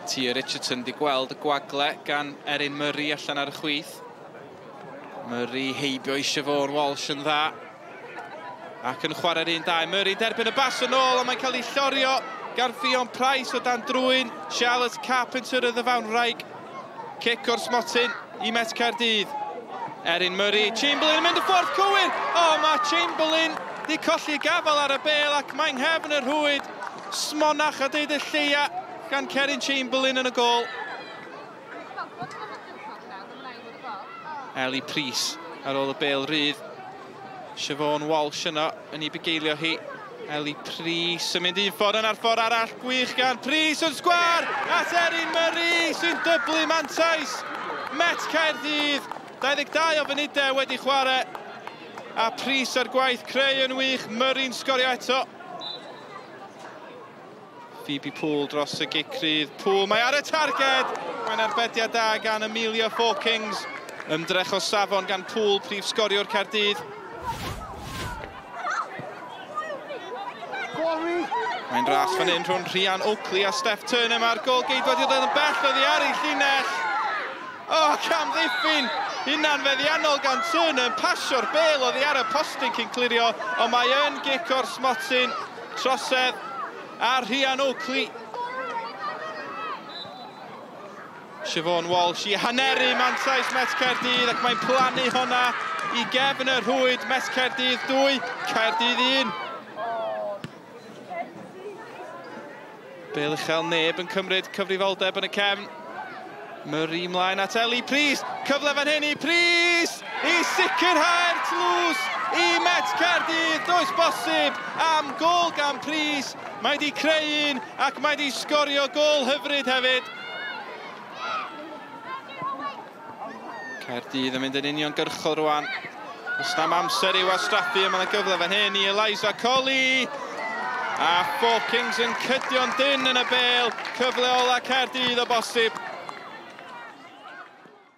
Tia Richardson di gweld y gwagle gan Erin Murray allan ar y chwith. Murray heibio i Siobhan Walsh yn dda. Ac yn chwarae'r 1-2. Murray derbyn y bas yn ôl, ond mae'n cael ei llorio gan Ffion Price o dan drwyn. Charlotte Carpenter y ddyfanwraig. Cic o'r smotyn i Met Caerdydd. Erin Murray, Chamberlain yn mynd y ffordd cywir. O, mae Chamberlain di colli gafel ar y bel ac mae'n nghefn y rhwyd. Smonach a deud y lleia gan Cerin Chamberlain yn y gôl. Ellie Price ar ôl y bel rydd. Siobhan Walsh yno yn ei bugeilio hi. Ellie Price yn mynd un ffordd yna'r ffordd arall. Gwych gan Price yn sgwar at Erin Murray sy'n dyblu mantais. Met Caerdydd, 22 o funudau wedi chwarae. A Price ar gwaith creu yn wych. Murray'n sgorio eto. Phoebe Poole dros y gic rydd. Poole, mae ar y targed. Mae'n arbediad da gan Amelia Forkings. Ymdrech o safon gan Poole, prif sgoriwr Caerdydd. Mae'n ras fan hyn rhwng Rhian Oakley a Steph Turner. Mae'r gol geidwad wedi dod yn bell oddi ar ei llinell. O, cam ddiffyn! Hunan feddiannol gan Turner yn pasio'r bel oddi ar y postyn cyn clirio, ond mae yn gic o'r smotyn. Trosedd a Rhian Oakley. Siobhan Walsh i haneru mantais Met Caerdydd ac mae'n plannu hwnna i gefn y rhwyd. Met Caerdydd 2, Caerdydd 1. Bel uchel, neb yn cymryd cyfrifoldeb yn y cefn. Murray mlaen at Ellie Price. Cyfle fan hyn i Price i sicrhau'r tlws i Met Caerdydd. Does bosib am gôl gan Price. Mae di creu un ac mae di sgorio gôl hyfryd hefyd. Caerdydd yn mynd yn uniongyrchol rwan. Does na'm amser i'w wastraffu, a mae yna gyfle fan hyn i Eliza Colley. A Four Kings yn cydio'n dyn yn y bel. Cyfle ola Caerdydd o bosib.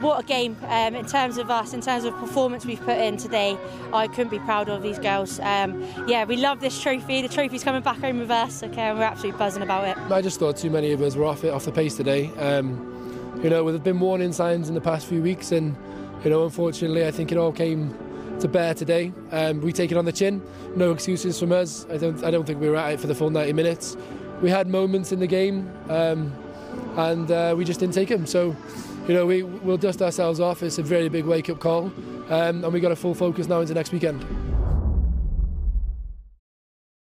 What a game in terms of us, in terms of performance we've put in today. I couldn't be prouder of these girls. Yeah, we love this trophy. The trophy's coming back home with us, okay, and we're absolutely buzzing about it. I just thought too many of us were off the pace today. You know, there have been warning signs in the past few weeks, and you know, unfortunately, I think it all came to bear today. We take it on the chin. No excuses from us. I don't think we were at it for the full 90 minutes. We had moments in the game, and we just didn't take them. So, you know, we'll dust ourselves off. It's a very big wake-up call, and we got a full focus now into next weekend.